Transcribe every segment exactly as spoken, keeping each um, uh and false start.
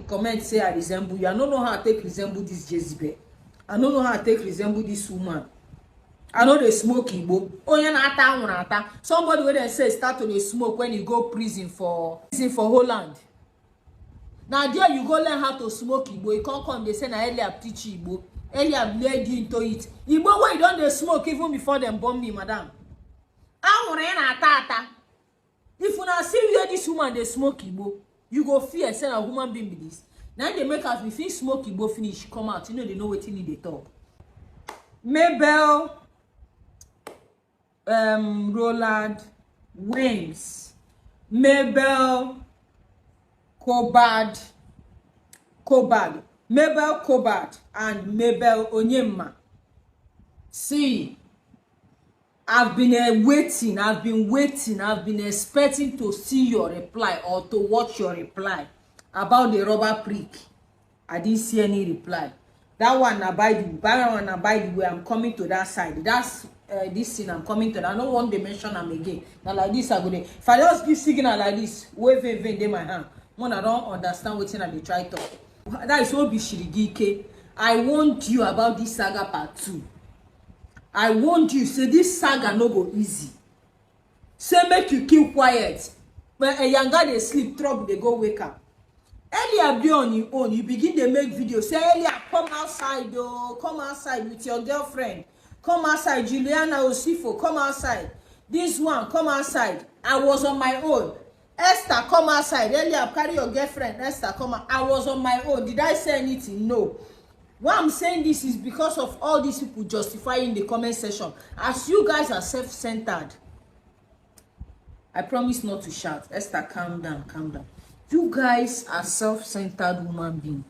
Comment say I resemble you. I no know how I take resemble this Jezebel. I no know how I take resemble this woman. I no dey smoke igbo. Onye na-ata anwụrụ ata. Somebody wey dem say start to dey smoke when he go prison for prison for Holland. Na there you go learn how to smoke igbo. You come come dey say na Eliab teach you igbo. Eliab led you into it. Igbo wey you don dey smoke even before dem born me, madam. Anwụrụ ị na-ata ata. If una see where this woman dey smoke igbo, you go fear say na human being be this. Na im dey make as we fit smoke igbo finish come out, you no dey know wetin e dey talk. Mabel, um, Roland, Williams, Mabel, Cobard, Cobard, Mabel Cobard, and Mabel Onyema. See, I've been uh, waiting, I've been waiting, I've been expecting to see your reply or to watch your reply about the rubber prick. I didn't see any reply. That one, na by the that one, na by the way, I'm coming to that side. That's uh, this thing I'm coming to. I don't want to mention them again. Now like this, I go there. If I just give signal like this, wave, wave, wave, in my hand. When I don't understand what I dey try talk. That is Obi Shirigike. I warned you about this saga part two. I warned you, say this saga no go easy. Say make you keep quiet. When a younger dey sleep, trouble dey go wake up. Eliab dey on your own. You begin dey make video. Say Eliab, come outside, oh, come outside with your girlfriend. Come outside, Juliana Osifo, come outside. This one, come outside. I was on my own. Esther, come outside. Eliab, carry your girlfriend. Esther, come out. I was on my own. Did I say anything? No. Why I'm saying this is because of all these people justifying the comment section. As you guys are self-centered, I promise not to shout. Esther, calm down, calm down. You guys are self-centered human being.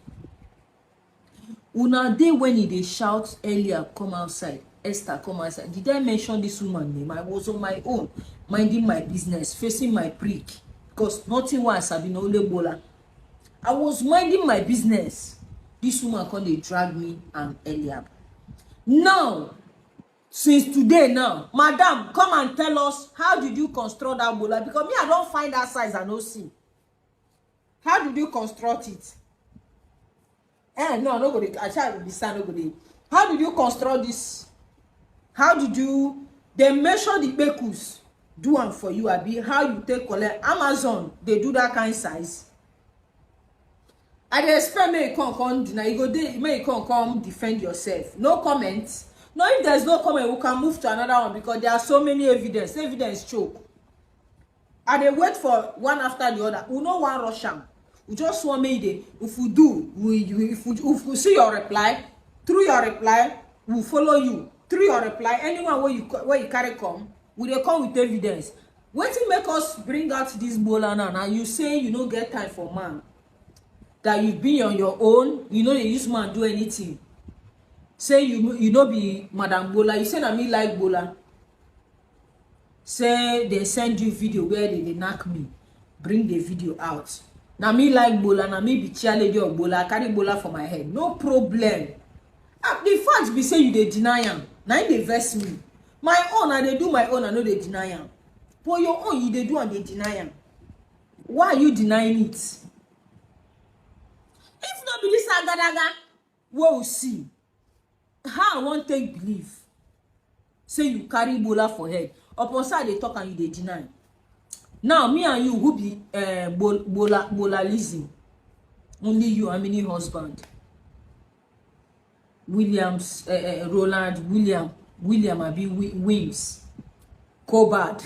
Una dey when e dey shout Eliab, come outside, Esther, come outside. Did I mention this woman name? I was on my own, minding my business, facing my prick, because nothing wey I sabi na only gbola. I was minding my business. This woman come dey drag me and Eliab. Now, since today now, madam, come and tell us, how did you construct that gbola? Because me, I don find that size, I no see. How did you construct it? Eh, no, no go dey. I shall be sad, no go dey. How did you construct this? How did you? They measure the kpekus, do am for you, abi how you take collect? Amazon dey do that kind size? I dey expect make you come come deny. You go dey make you come come defend yourself. No comment. No, if there's no comment, we can move to another one because there are so many evidence. Evidence choke. I dey wait for one after the other. We no wan rush am. We just wan make dey. If we do, we, we if we if we see your reply, through your reply, we follow you. Through your reply, anyone wey you ca- wey you carry come, we dey come with evidence. Wetin make us bring out this gbola now? Na you say you no get time for man. That you be on your own, you no dey use man do anything. Say you no- you no be madam gbola. You say na me like gbola. Say they send you video where they dey knack me. Bring the video out. Na me like gbola, na me be chair lady of gbola. I carry gbola for my head. No problem. Ah, the fact be say you dey deny am. Na im dey vex me. My own, I dey do my own, I no dey deny am. But your own, you dey do and dey deny am. Why are you denying it? If no be this agadaga wey we see, how I wan take believe say you carry gbola for head? Upon say I dey talk and you dey deny. Now me and you, who be uh, gbola gbola listen? Only you, how many husband? Williams, uh, uh, Roland, William, William abi Wi- Wims, Cobard,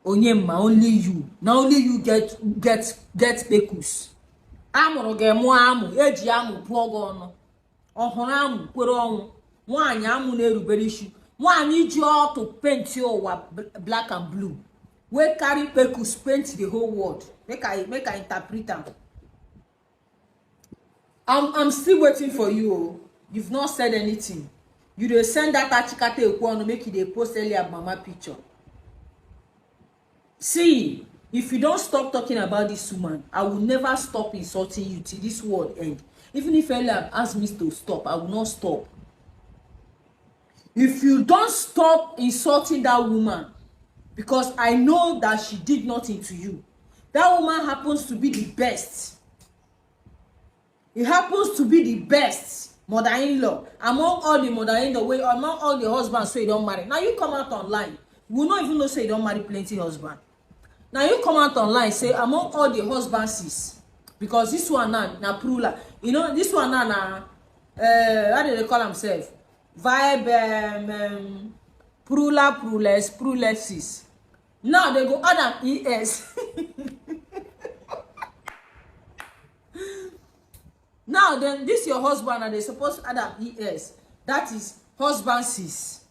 Onyema, only you. Na only you get get get kpekus. Amụrụ gị mụọ amụ, eji amụ pụọ gị ọnụ. Ọhụrụ amụ kwere ọnwụ. Nwaanyị amụ na-erubere isi. Nwaanyị ji ọtụ penti ụwa bl- black and blue. Wey carry kpekus paint the whole world. Make I make I interpret am. I'm I'm still waiting for you. Oh. You've not said anything. You dey send that achikata ekwu ọnụ make you dey post Eliab mama picture. See, if you don't stop talking about this woman, I will never stop insulting you till this world end. Even if Eliab ask me to stop, I will not stop. If you don't stop insulting that woman, because I know that she did nothing to you. That woman happens to be the best. He happens to be the best mother-in-law among all the mother-in-law wey, among all the husbands wey he don marry. Now you come out online, we no even know say he don marry plenty husband. Now you come out online say among all the husbands is, because this one now na plural. You know, this one now na, uh, how do they call himself? Vibe, um, um, plural, plurals, pluralesses. Now they go add am E S. Now then, this your husband, and they supposed to add am E S. That is husband sis.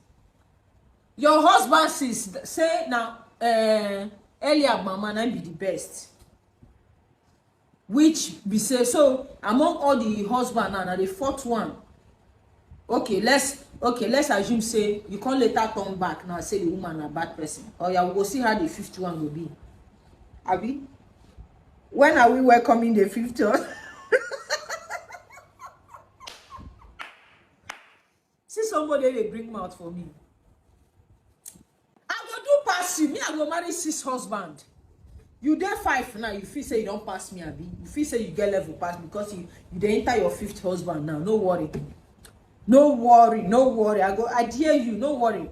Your husband sis say now, uh, Eliab mama na be the best. Which be say, so among all the husband now, na the fourth one. Okay, let's, okay, let's assume say you come later turn back now say the woman na bad person. Or yeah, we go see how the fifth one will be. Abi, when are we welcoming the fifth one? See somebody dey bring mouth for me. I go do pass you. Me, I go marry six husband. You dey five now. You feel say you don pass me, abi? You feel say you get level pass because you, you dey enter your fifth husband now. No worry. No worry. No worry. I go, I dare you. No worry.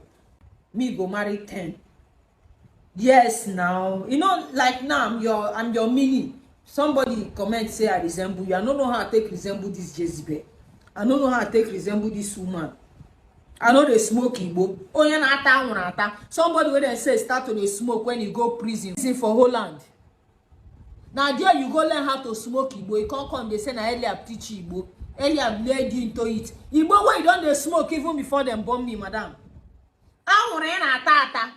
Me go marry ten. Yes, now. You know, like now, I'm your, I'm your mini. Somebody comment say I resemble you. I don't know how I take resemble this Jezebel. I don't know how I take resemble this woman. I know they smoke Igbo. Oh, yeah, na ata, na ata. Somebody wey dem say start to dey smoke when you go prison. Prison for Holland. Now there you go learn how to smoke Igbo. You can't come, they say na Eliab teach you Igbo. Eliab led you into it. Igbo wey you don dey smoke even before dem born me, madam. Ahụrụ ya na ata ata.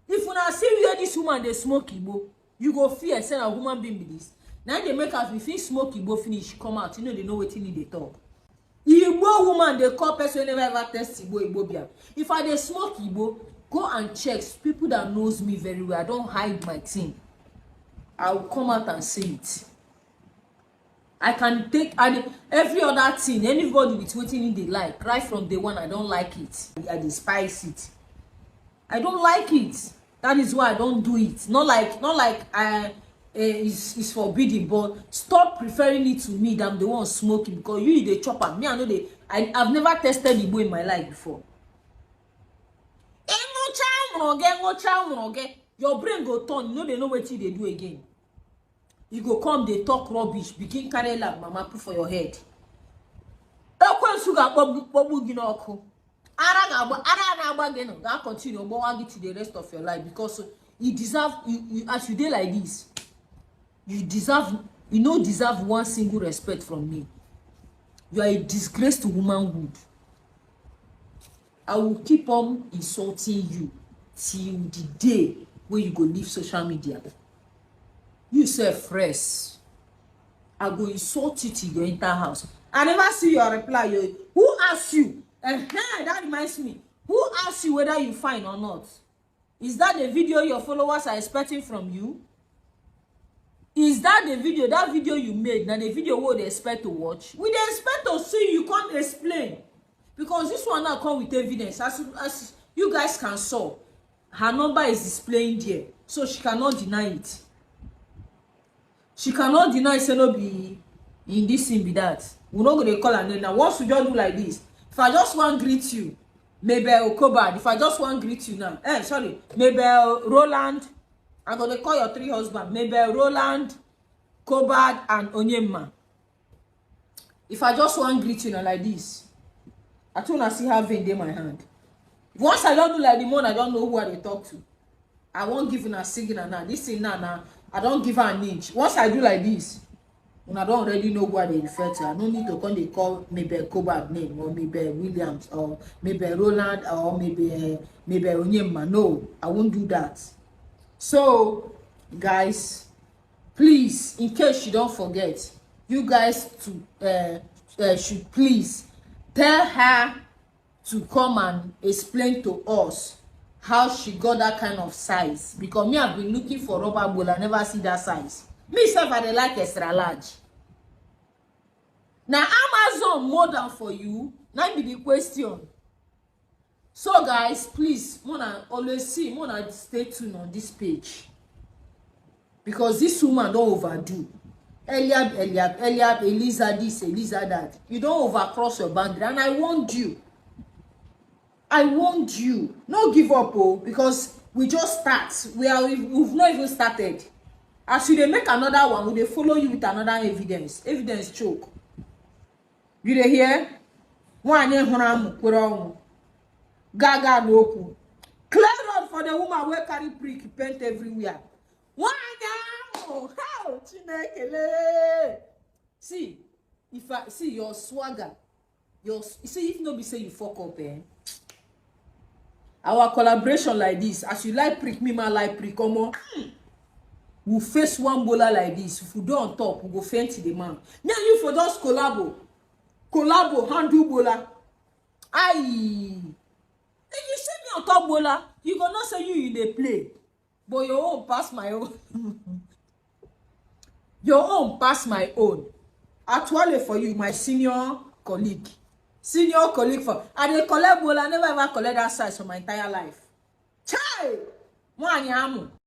If una see where this woman dey smoke Igbo, you go fear say na human being be this. Na dey make us, we fit smoke Igbo finish, come out, you know, they know wetin e dey talk. Igbo woman dey call person wey never ever test Igbo, Igbo bia. If I dey smoke Igbo, go and check. People that knows me very well, I don't hide my thing. I will come out and say it. I can take, I dey, every other thing, anybody with wetin e dey like, right from day one, I don't like it. I despise it. I don't like it. That is why I don't do it. Not like, not like I, uh, it's, it's forbidden, but stop referring it to me that I'm the one smoking, because you, you dey chop am. Me, I know they, I, I've never tested Igbo in my life before. Engocha nwụrụ gị, engocha nwụrụ gị, your brain go turn, you know they know wetin they do again. You go come, they talk rubbish, begin carry lab mama put for your head. Ekwensu ga-akpọgbu, kpọgbu gị n'ọkụ. Ara ga-agba, ara na-agba gị nọ, ga continue gbawa gị to the rest of your life, because you deserve, you, you, as you dey like this, you deserve, you no deserve one single respect from me. You are a disgrace to womanhood. I will keep on insulting you till the day when you go leave social media. You sef rest. I go insult you till you enter house. I never see your reply. You, who asked you? Uh-huh, that reminds me. Who asked you whether you fine or not? Is that the video your followers are expecting from you? Is that the video, that video you made, na the video we dey expect to watch? We dey expect to see you come explain, because this one now come with evidence. As, as you guys can saw, her number is displaying there, so she cannot deny it. She cannot deny say no be in this thing be that. We no go dey call her name now. Once we just do like this, if I just wan greet you, Mabel Cobard, if I just wan greet you now, eh, sorry, Mabel Roland, I go dey call your three husband, Mabel Roland, Cobard, and Onyema. If I just wan greet you now like this, I too na see how vein dey my hand. Once I don do like the man, I don't know who I dey talk to. I wan give una signal now. This thing now, now I don give her an inch. Once I do like this, una don already know who I dey refer to. I no need to come dey call Mabel Cobard name, or Mabel Williams, or Mabel Roland, or Mabel, Mabel Onyema. No, I won't do that. So, guys, please, in case you don't forget, you guys to, uh, uh, should please tell her to come and explain to us how she got that kind of size, because me, I've been looking for rubber ball, I never see that size. Me sef, I dey like extra large. Now Amazon more than for you, na be the question. So guys, please, mona always see, mona stay tuned on this page, because this woman don't overdo. Eliab, Eliab, Eliab, Eliza this, Eliza that. You don overcross your boundary, and I warned you. I warned you. No give up, oh, because we just start. We are, we've, we've not even started. As you dey make another one, we dey follow you with another evidence. Evidence choke. You dey hear? Nwaanyị hụrụ amụ kwere ọnwụ. Gaga n'okwu. Clear road for the woman wey carry brick paint everywhere. Nwaanyị ahụ, how Chineke lee. See, if I see your swagger, your s- you see, if no be say you fuck up, eh? Our collaboration like this, as you like prick, me ma like prick, omo. Hmm. We face one bola like this. If we don on top, we go faint the man. Me and you for just collabo, collabo, handle bola. Aye. If you see me on top bola, you go know say you, you dey play. But your own pass my own. Your own pass my own. Actually, for you, my senior colleague. Senior colleague for, I dey collect bola, I never ever collect that size for my entire life. Chai! Nwaanyị amụ.